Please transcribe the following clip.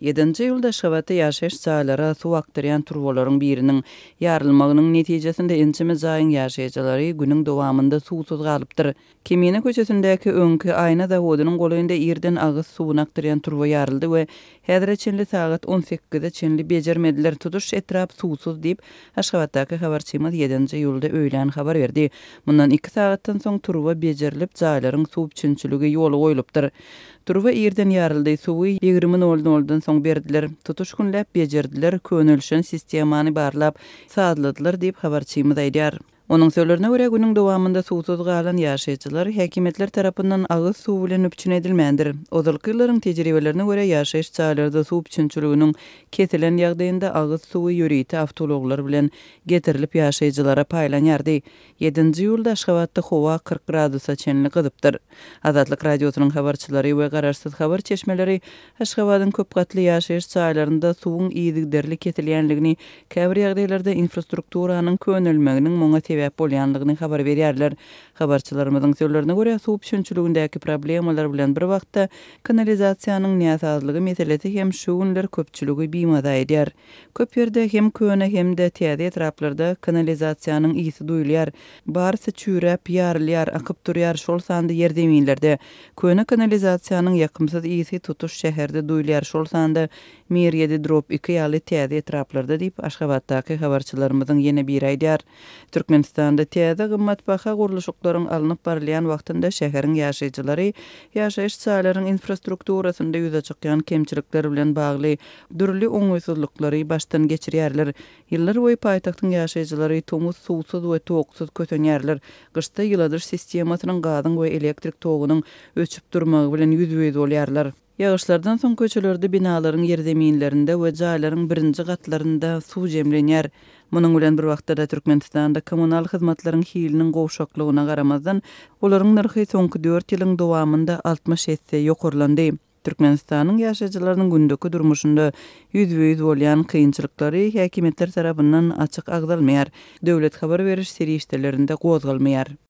Ýedinji iýulda Aşgabatda ýaşaýyş jaýlara suw akdyrýan turbalaryň biriniň ýarylmagynyň netijesinde ençeme jaýyň ýaşaýjylary günüň dowamynda suwsuz galypdyr. Kemine köçesindäki öňki aýna zawodynyň golaýynda irden agyz suwuny akdyrýan turba ýaryldy we häzire çenli sagat on sekize çenli bejermediler, tutuş etrap suwsuz diýip, Aşgabatdaky habarçymyz ýedinji iýulda öýlän habar berdi. Mundan iki sagatdan soň turba bejerilip, jaýlaryň suw üpjünçiligi ýola goýlupdyr. Turba irden ýaryldy, suwy 20 nol noldan soň berdiler. Tutuş günläp bejerdiler, könelişen sistemany barlap, sazladylar diýip, habarçymyz aýdýar. Onuň sözlerine görä, günüň dowamynda suwsuz galan ýaşaýjylar häkimiýetler tarapyndan agyz suwy bilen üpjün edilmändir. Ozalky ýyllaryň tejribelerine görä, ýaşaýyş jaýlarda suw üpjünçiliginiň kesilen ýagdaýynda agyz suwy ýörite awtoulaglar bilen getirilip ýaşaýjylara paýlanýardy. Ýedinji iýulda Aşgabatda howa 40 gradusa çenli gyzypdyr. Azatlyk Radiosynyň habarçylary we garaşsyz habar çeşmeleri Aşgabadyň köp gatly ýaşaýyş jaýlarynda suwuň yzygiderli kesilýänligini, käbir ýagdaýlarda infrastrukturanyň könelmeginiň muňa sebäp bolýanlygyny habar berýärler. Habarçylarymyzyň sözlerine görä, suw üpjünçiligindäki problemalar bilen bir wagtda, kanalizasiýanyň näsazlygy meselesi hem şu günler köpçüligi bimaza edýär. Köp ýerde hem köne hem-de täze etraplarda kanalizasiýanyň ysy duýulýar. Barysy çüýräp, ýarylýar, akyp durýar, şol sanda ýerzeminlerde. Köne kanalizasiýanyň ýakymsyz ysy tutuş şäherde duýulýar, şol sanda Mir ýedi drop iki ýaly täze etraplarda diýip, Aşgabatdaky habarçylarymyzyň ýene biri aýdýar. Türkmenistanda täze gymmatbaha gurluşyklaryň alnyp barylýan wagtynda şäheriň ýaşaýjylary ýaşaýyş jaýlaryň infrastrukturasynda ýüze çykýan kemçilikler bilen bagly dürli oňaýsyzlyklary başdan geçirýärler. Ýyllar boýy paýtagtyň ýaşaýjylary tomus suwsuz we toksuz kösenýärler. Gyşda ýyladyş sistemasynyň, gazyň we elektrik togunyň öçüp durmagy bilen ýüzbe-ýüz bolýarlar. Ýagyşlardan soň köçelerde, binalaryň ýerzeminlerinde we jaýlaryň birinji gatlarynda suw jemlenýär. Munuň bilen bir wagtda-da Türkmenistanda kommunal hyzmatlaryň hiliniň gowşaklygyna garamazdan, olaryň nyrhy soňky dört ýylyň dowamynda 60 esse ýokarlandy. Türkmenistanyň ýaşaýjylarynyň gündeki durmuşynda ýüzbe-ýüz bolýan kynçylyklary häkimiýetler tarapyndan açyk agzalmaýar, döwlet habar beriş serişdelerinde gozgalmaýar.